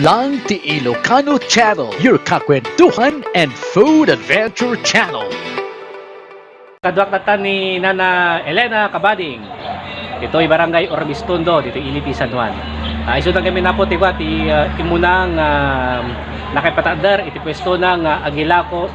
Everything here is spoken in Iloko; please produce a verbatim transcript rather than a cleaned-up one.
Lang ti Ilocano Channel, your kakwentuhan and food adventure channel. Kaduak natan ni Nana Elena Kabading. Ditoy Barangay Orbistondo, ditoy Ilipi, San Juan. Ah, isu na kami napo ti, ti ah, imunang ah, nakipatadder iti pwesto na nga agilako